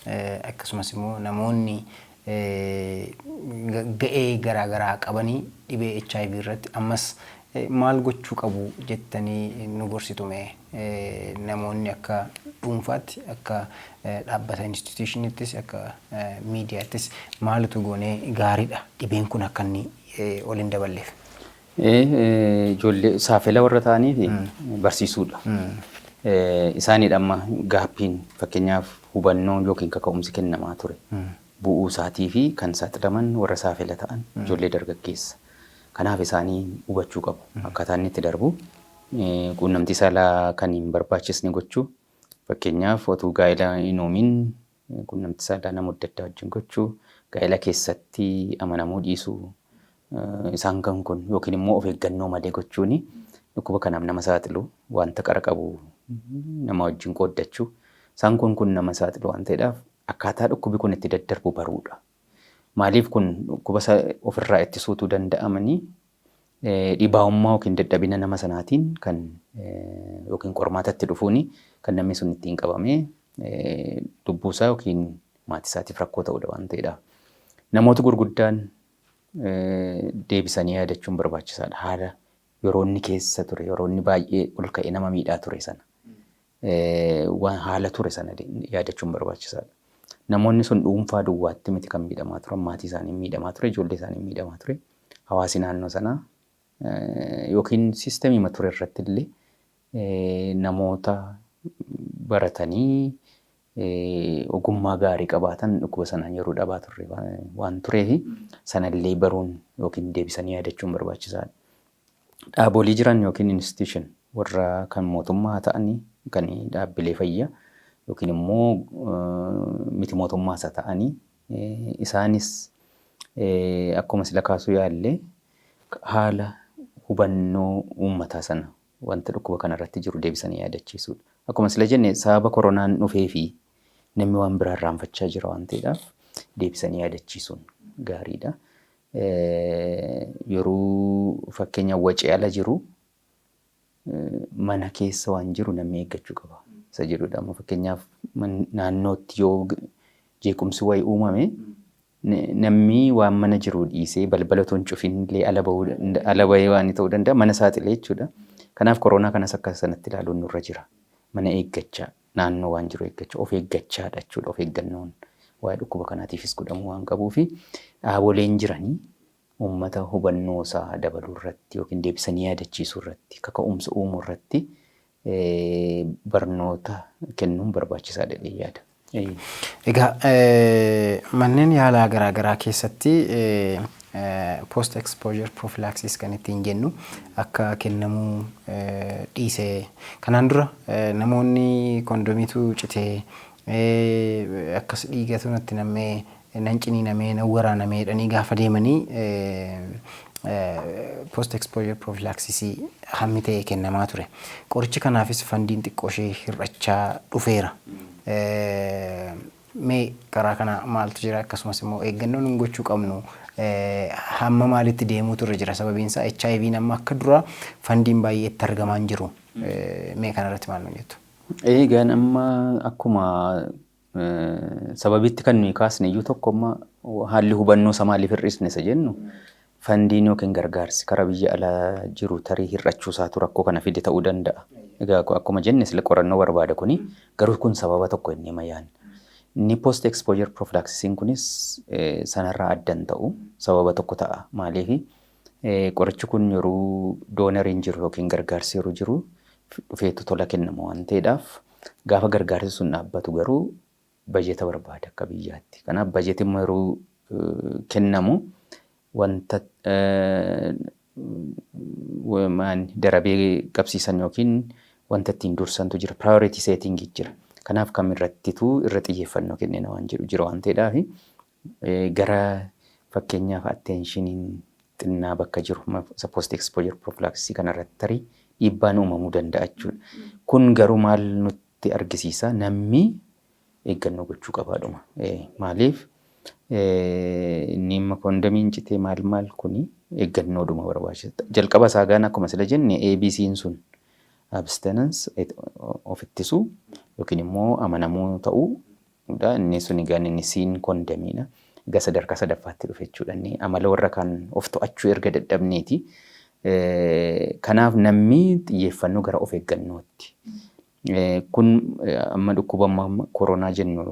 Akkasumas immoo namoonni ga'ee garaagaraa qabanii dhibee HIV irratti ammas maal gochuu qabu jettanii nu gorsitu mee, namoonni akka dhuunfaatti, akka dhaabbata institutionittis, akka miidiyaattis maalitu goonee gaariidha dhibeen kun akka inni ol hin daballeef? Ijoollee saafela warra ta'anii fi barsiisuudha. Isaanidha amma gaappiin, fakkeenyaaf hubannoon yookiin kaka'umsi kennamaa ture. Bu'uu isaatii fi kan saaxilaman warra saafela ta'an, ijoollee dargaggeessa. Kanaaf isaanii hubachuu qabu. Akkaataa inni itti darbu, quunnamtii saalaa kan hin barbaachisne gochuu, fakkeenyaaf otuu gaa'ela hin uumin quunnamtii saalaa nama adda addaa wajjin gochuu, gaa'ela keessatti amanamuu dhiisuu, isaan kan kun yookiin immoo of eeggannoo malee gochuun dhukkuba kanaaf nama saaxilu, wanta qara qabu nama wajjin qooddachuu, isaan kun nama saaxilu waan ta'eedhaaf akkaataa dhukkubi kun itti daddarbu baruudha. Maaliif kun dhukkuba ofirraa ittisuutu danda'amanii dhibaa'ummaa yookiin dadhabina nama sanaatiin kan yookiin qormaatatti dhufuuni kan namni sun ittiin qabamee lubbuusaa yookiin maatii isaatiif rakkoo ta'udha waan ta'eedhaaf. Namoota gurguddaan deebisanii yaadachuun barbaachisaadha. Haala yeroo inni keessa ture, yeroo inni baay'ee ol ka'ee nama miidhaa ture sana, waan haala ture sana yaadachuun barbaachisaadha. Namoonni sun dhuunfaa duwwaatti miti kan miidhamaa turan, maatii isaanii miidhamaa ture, ijoollee isaanii miidhamaa ture, hawaasi naannoo sanaa yookiin siistemiima ture irratti illee namoota baratanii ogummaa gaarii qabaatan dhukkuba sanaan yeroo dhabaa turre waan tureef sanallee baruun yookiin deebisanii yaadachuun barbaachisaadha. Dhaabolee jiran yookiin institution warra kan mootummaa haa ta'anii, kan dhaabbilee fayyaa yookiin immoo miti mootummaas haa ta'anii, isaanis akkuma sila kaasuu yaalle haala hubannoo uummataa sana wanta dhukkuba kanarratti jiru deebisanii yaadachiisuudha. Akkuma sila jenne, sababa koronaan dhufee fi namni waan biraa irraanfachaa jira waan ta'eedhaaf deebisanii yaadachiisuun gaariidha. Yeroo fakkeenya wacee ala jiru, mana keessa waan jiru namni eeggachuu qaba. Isa jedhudha. Amma fakkeenyaaf naannootti yoo jeequmsi wayii uumame, namni waan mana jiru dhiisee balbala otoo hin cufin illee ala bahee waan ta'uu danda'a, mana saaxilee jechuudha. Kanaaf koronaa kanas akka sanatti ilaaluun nurra jira. Mana eeggachaa, naannoo waan jiru eeggachaa, of eeggachaadha jechuudha. Of eeggannoon waa'ee dhukkuba kanaatiifis godhamuu waan qabuu fi dhaaboleen jiranii uummata hubannoo isaa dabaluu irratti yookiin deebisanii yaadachiisuu irratti, kaka'umsa uumuu irratti barnoota kennuun barbaachisaadha jedhee yaada. Egaa manneen yaalaa garaagaraa keessatti post exposure prophylaxis kan ittiin jennu akka kennamuu dhiisee, kanaan dura namoonni kondomiitu citee, akkas dhiigatu natti nammee, nan ciniinamee, nan waraanamee jedhanii gaafa deemanii post exposure prophylaxis hammi ta'e kennamaa ture. Qorichi kanaafis fundiin xiqqoo ishee hir'achaa dhufeera. Mee karaa kana maaltu jira? Akkasumas immoo eeggannoo nun gochuu qabnu hamma maalitti deemuutu irra jira? Sababiin isaa HIV'n amma akka duraa fundiin baay'ee itti argamaa hin jiru. Mee kanarratti maal nu jettu? Egaan amma akkuma sababitti kan nuyi kaasne iyyuu tokko, amma haalli hubannoo isaa maaliif hir'isne isa jennu, fundiin yookiin gargaarsi karaa biyya alaa jiru tarii hir'achuu isaatu rakkoo kana fide ta'uu danda'a. Egaa akkuma jenne sila qorannoo barbaada kuni, garuu kun sababa tokko inni mayaan. Inni post exposure prophylaxisiin kunis sanarraa addan ta'u, sababa tokko ta'a. Maaliif qorichi kun yeroo donoriin jiru yookiin gargaarsi yeroo jiru dhufeetu tola kennama waan ta'eedhaaf, gaafa gargaarsi sun dhaabbatu garuu bajeta barbaada akka biyyaatti. Kanaaf bajeti immoo yeroo kennamu wanta darabee qabsiisan yookiin wanta ittiin dursantu jira. Priority setting jira. Kanaaf kam irrattitu irra xiyyeeffannoo kennina waan jedhu jira waan ta'eedhaaf, gara fakkeenyaaf attentioniin xinnaa bakka jiru post exposure prophylaxis kanarratti tarii dhiibbaan uumamuu danda'a jechuudha. Kun garuu maal nutti argisiisa? Namni eeggannoo gochuu qabaadhuma. Maaliif inni amma kondomiin citee maal maal kuni eeggannoodhuma barbaachisa. Jalqaba isaa gaan akkuma sila jenne ABC'n sun, abstinence, of ittisuu yookiin immoo amanamuu ta'uu. Inni sun egaa inni siin kondomiidha. Egaa sadarkaa sadaffaatti dhufe jechuudha. Inni amala warra kaan of to'achuu erga dadhabneeti. Kanaaf namni xiyyeeffannoo gara of eeggannootti. Kun amma dhukkuba amma koronaa jennu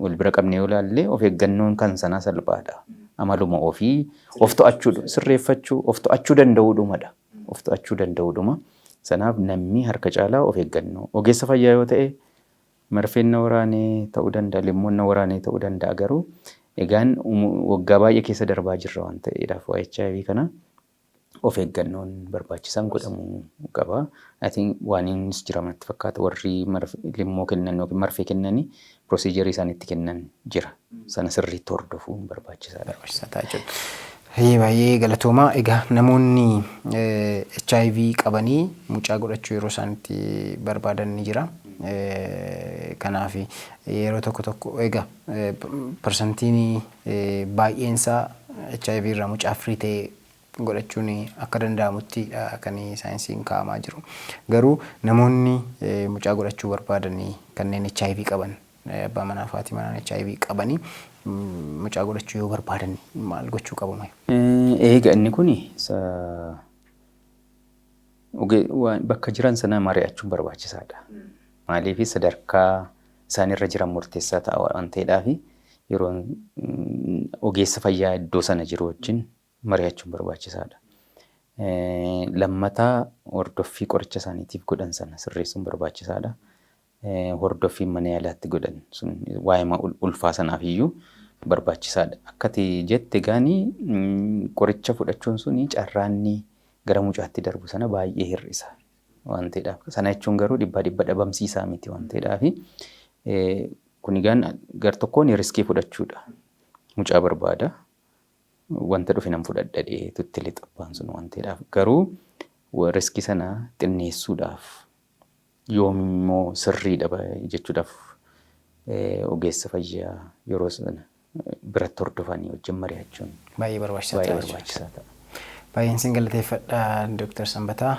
wal bira qabnee yoo ilaalle, of eeggannoon kan sanaa salphaadha. Amaluma ofii of to'achuu, sirreeffachuu, of to'achuu danda'uudhumadha. Of to'achuu danda'uudhuma. Sanaaf namni harka caalaa of eeggannoo. Ogeessa fayyaa yoo ta'e, marfeen na waraanee ta'uu danda'a, limmoon na waraanee ta'uu danda'a, garuu egaan waggaa baay'ee keessa darbaa jirra waan ta'eedhaaf waa'ee HIV kana of eeggannoon barbaachisaan godhamuu qaba. I think waan innis jira natti fakkaata, warri limmoo kennan yookiin marfee kennanii procedure isaan itti kennan jira. Sana sirriitti hordofuun barbaachisaadha. Barbaachisaa ta'a jechuudha. Baay'ee galatoomaa. Egaa namoonni HIV qabanii mucaa godhachuu yeroo isaan itti barbaadan ni jira. Kanaaf yeroo tokko tokko egaa parsantiin baay'een isaa HIV irraa mucaa firii ta'e godhachuun akka danda'amutti kan saayinsiin kaa'amaa jiru. Garuu namoonni mucaa godhachuu barbaadanii kanneen HIV qaban, abbaa manaa fi haati manaan HIV qabanii mucaa godhachuu yoo barbaadan maal gochuu qabu? Eega inni kuni bakka jiran sana mari'achuun barbaachisaadha. Maaliif, sadarkaa isaan irra jiran murteessaa ta'a waan ta'eedhaaf, yeroo ogeessa fayyaa iddoo sana jiru wajjin mari'achuun barbaachisaadha. Lammataa, hordoffii qoricha isaaniitiif godhan sana sirreessuun barbaachisaadha. Hordoffiin mana yaalaatti godhan sun waa'ee ulfaa sanaaf iyyuu barbaachisaadha. Akka ati jette gaanii qoricha fudhachuun suni carraanni gara mucaatti darbu sana baay'ee hir'isa waan ta'eedhaaf. Sana jechuun garuu dhibbaa dhibba dhabamsiisaa miti waan ta'eedhaaf, kun egaan gar tokkoon risk fudhachuudha. Mucaa barbaada. Wanta dhufe nan fudhadha dheetutti lixa abbaan sun waan ta'eedhaaf. Garuu risk sana xinneessuudhaaf yoomimmoo sirriidha jechuudhaaf ogeessa fayyaa yeroo sana biratti hordofanii wajjin mari'achuun baay'ee barbaachisaa baay'ee barbaachisaa ta'a. Baay'een sin galateeffadha, Dooktar Sanbataa.